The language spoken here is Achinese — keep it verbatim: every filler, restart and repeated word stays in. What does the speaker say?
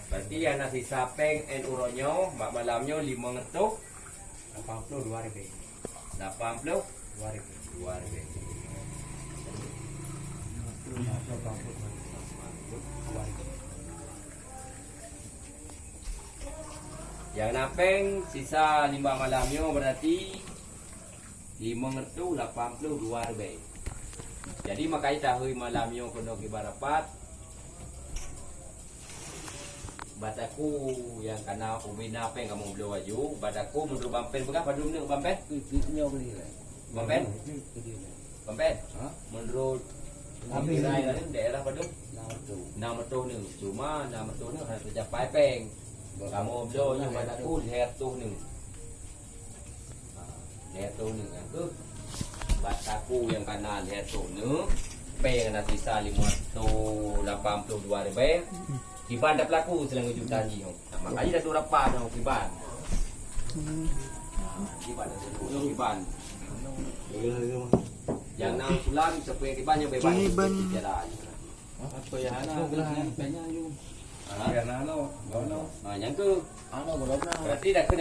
Berarti nyang na sisa péng N uroe nyoe bak malam nyoe limong reutôh lapan ploh dua ribèe. Lapan ploh dua ribèe. Dua ribèe. Nyang na péng sisa limong malam nyoe berarti limong reutôh lapan ploh dua ribèe. Jadi, makajih tahôi malam nyoe keunoe kiban rapat. Bak takue nyang kana ubena péng kamoe bloe laju. Bak takue meunurot Bang Pen peugah padum neuk Bang Pen? Nyoe beli lah. Bang Pen? Beli lah. Bang Pen? Ha? Meunurot Habis. Nilai laén daerah padum? Enam reutôh. Enam reutôh neuk. Cuma enam reutôh neuk hana teucapai péng. Betul. Kamoe bloe nyoe bak takue lhèe reutôh neuk. Ha, lhèe reutôh neuk. Nyang keuh bak takue nyang kana lhèe reutôh neuk. Péng na sisa limong reutôh lapan ploh dua ribèe. Kiban dak peulaku silang ujoe tanji nyoe. Nah, makajih dak tu rapat nyoe kiban. Hmm. Ha, kiban dak tu kiban. Nyang na usulan seupôt kiban nyoe beubaih. Kiban. Apa ya, hana, hana, hana, hana, yu. Ha? Ya, hana, hana. Ha, nyang keuh. Hana, belum na. Berarti dah kena